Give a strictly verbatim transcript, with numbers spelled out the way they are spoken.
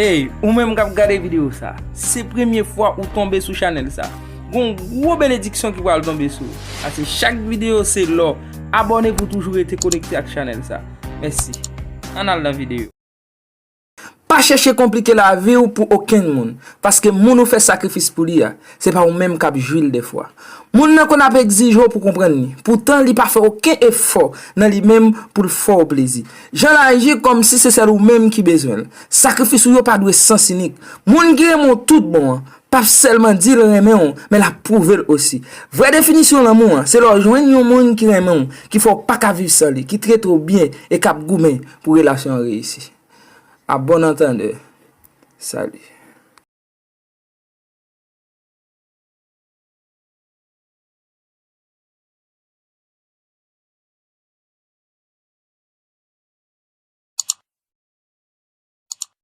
Hey, ou menm k ap gade videyo sa, se premye fwa ou tonbe sou chanèl sa, gon gwo benediksyon ki pral tonbe sou ou. Paske chak videyo se lò. Abòne pou toujou rete konekte ak chanèl sa. Mèsi. Ann al nan videyo. Pa chèche konplike lavi w pou okenn moun, paske moun ou fè sakrifis pou li a, se pa ou menm k ap jwi l dèfwa. Moun nan konn ap egzije w pou konprann li, poutan li pa fè okenn efò nan li menm pou l fè w plezi. Jan l aji kòmsi se sèl ou menm ki bezwen l. Sakrifis ou yo pa dwe sans inik. Moun ki renmen w tout bon an, p ap sèlman di l renmen w, men l ap pwouve l osi. Vrè definisyon lanmou an, se lè w jwenn yon moun ki renmen w, ki fè w pa ka viv san li, ki trete w byen e k ap goumen pou relasyon an reyisi. A bon antandè, sali.